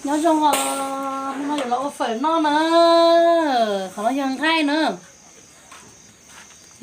Nyob zoo os, hnub no yuav los ua fawm noj na. Qhov no yog nqaij na,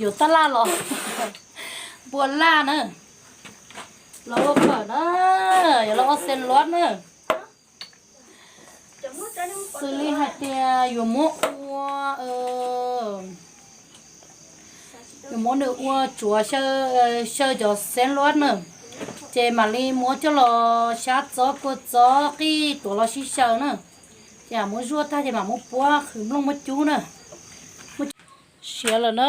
yuav tab laj los npua laj na. Los ua fawm na, yuav los ua xeev luab na. Xws li hais tias yuav muab ua, yuav muab nws ua tsuav xyaw cov xeev luab na, ces mam li muab coj los xyab txob kua txob qij tuav los sib xyaw na. Ces mam muab zuaj tag ces mam muab puab qhwv nplooj muab cub na. Siav lawm na.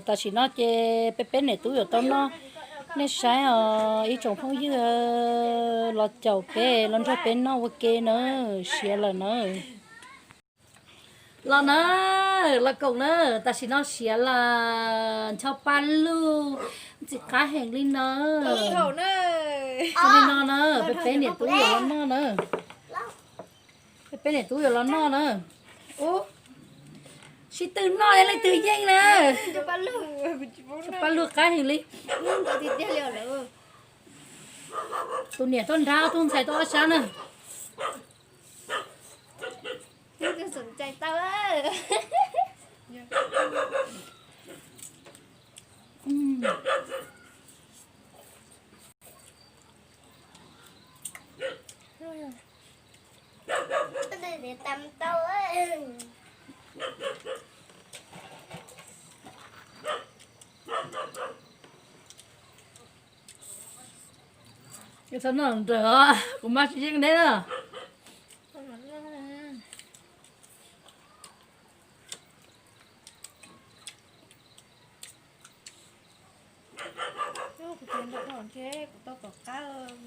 Tam sim no ces peb peb niam tub yuav tau noj. Nej saib os ib tsoom phooj ywg, los caum peb los nrog peb noj ua ke na. Siav lawm na. Los na, los koom na. Tam sim no siav lawm, ncho pa lug, ntxim qab heev li no. Zoo li no na, peb peb niam tub yuav los noj na. Peb peb niam tub yuav los noj na. Ub, sib tw noj leej twg yeej na. Ncho pa lug qab heev li. Tus niam tuaj nrab, tus ntxhais tuaj ob sab na. Txhob noj ntawd os, kuv mas tsis yeej neb na. Kuv tau tom qab.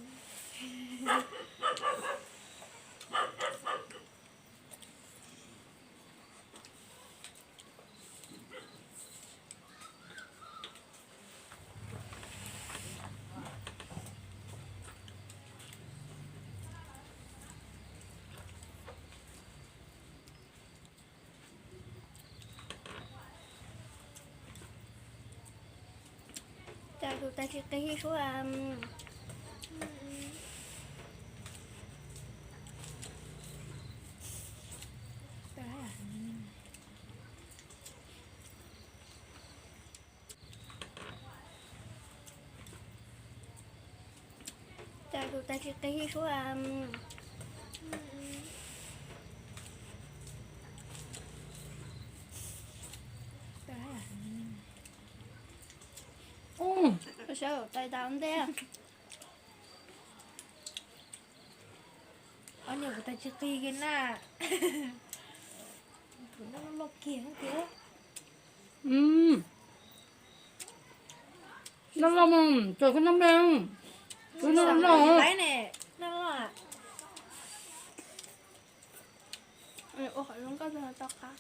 Cas tus tais tsis qig suab. Cas tus tais tsis qig suab. Sawv tais tau ntej. Ob niam kuv tais tsis qig kiag na. Kuv noj loj kiag tiag. Noj loj mas, txawm koj noj me, koj noj loj. Ua qhov zoo nkauj rau tau qab.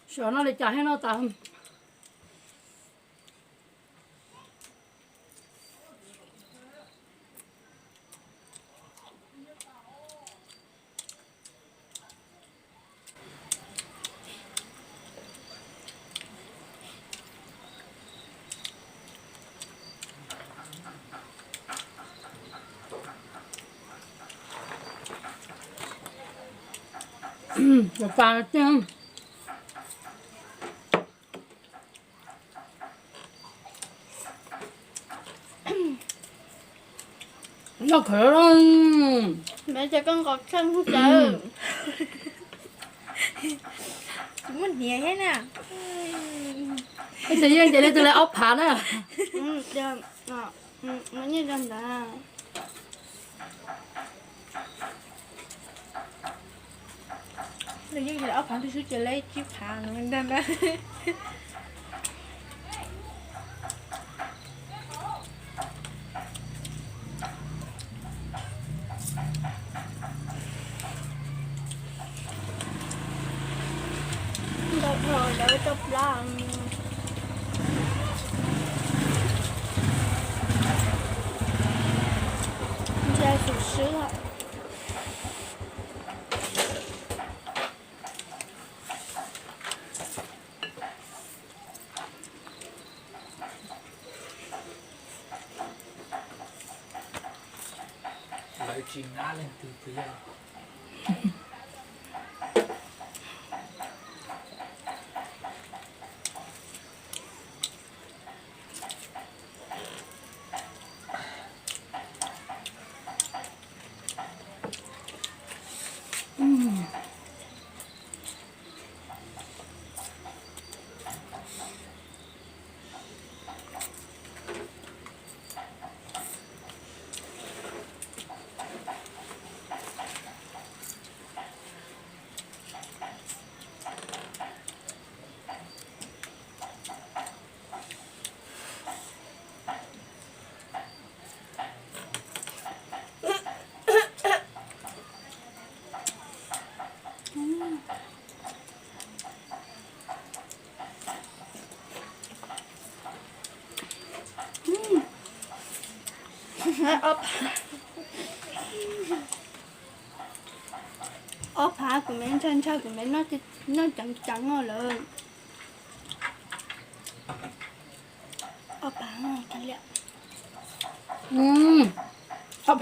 Xyov noj li cas thiaj noj tas. Cov pas tiag. Noj khaws loj. Ces koj nqos tsheej tawv. Kuv muaj hniav thiab na. Ib tug yeej ces leej twg li ob phav na. Nyiaj rau ntawd. Nws yeej ob phav ntug xwb ces lawv tsib phav no ntag na. Ntau dhau lawv rau plab. Ntsia xum swb. Lawv tsis nab leej twg puas yog? Ob phav kuv me ntshai ntshai kuv me noj ceev ceev lawm. Ob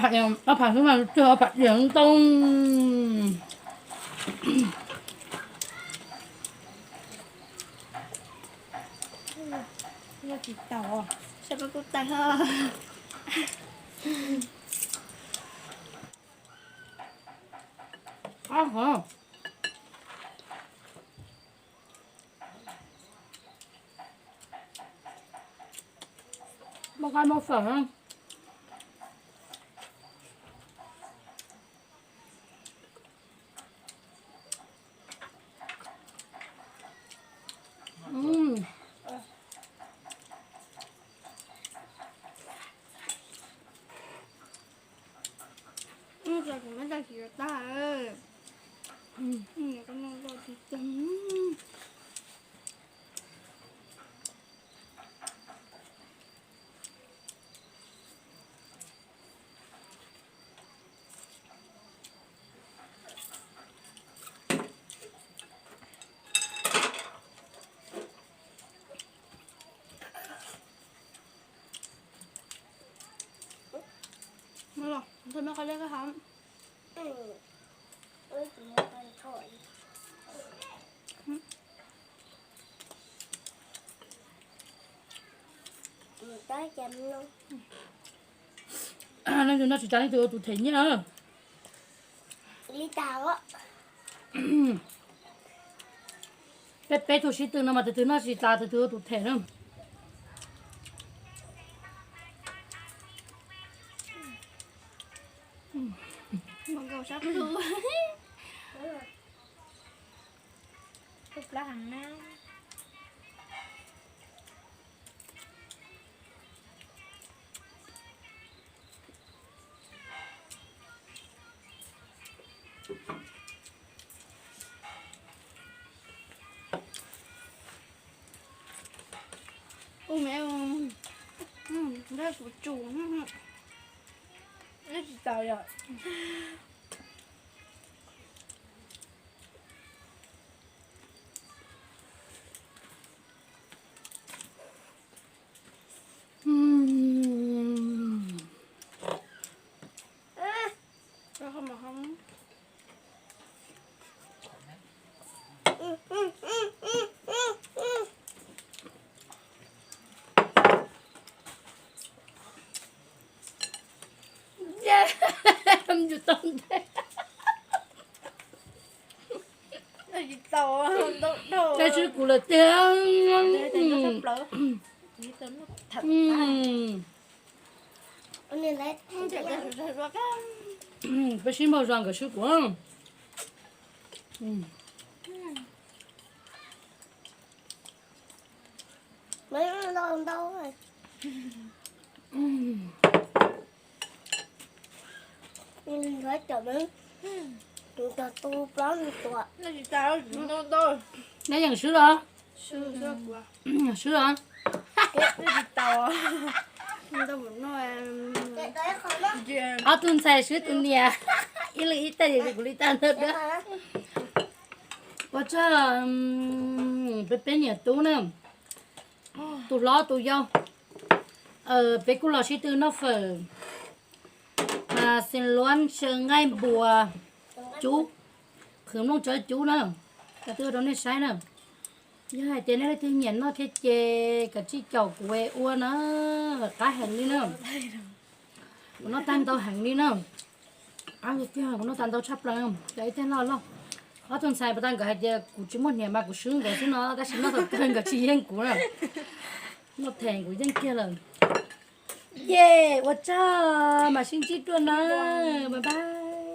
phav, ob phav xwb mas twb ob phav diam ntau. Yog tsis tau, saib koj kuj tag. Muaj qaib muaj fawm na. Kuv me ntshai tsis tau tag. Leej twg noj tsis tas leej twg ua tus them nyiaj. Peb peb tug sib tw no mas tus twg noj tsis tas tus twg ua tus them na. Tus plab heev na. Ua me, nrog kuv tsum, neb tsis tau yom. Tsis tau, dab tsi kuv lawm tiag. Peb sib npaug zos nkawd swb kuv. Ntau ntau. Nthuav cov, tus cog tu plaub tus tuam. Nyob yeej swb los? Swb los? Ob tug ntxhais swb tus niam, ib leeg ib tag, kuv li tag ntawd. Ua tsaug peb peb niam tub na, tus hlob tus yau. Peb kuj los sib tw noj fawm, xees luab, xyaw nqaij npua, cub, qhwv nplooj tsawb cub na. Kuv twb ua rau nej saib na. Yog hais tias nej leej twg nyiam noj thiab ces kav tsij caum kuv ua na, qab heev li na. Kuv noj tag ntau heev li na. Qab tiag, kuv noj tag ntau tshaj plaws. Cov ib teg loj loj. Ob tug ntxhais pas tas nkawd hais tias kuv tsis muaj hniav mas kuv swb nkawd xwb no, tab sis noj tau kawg nkawd tsis yeej kuv na. Noj them kuv yeej kiag lawm. Ces ua tsaug, mam sib ntsib dua na. Bye bye.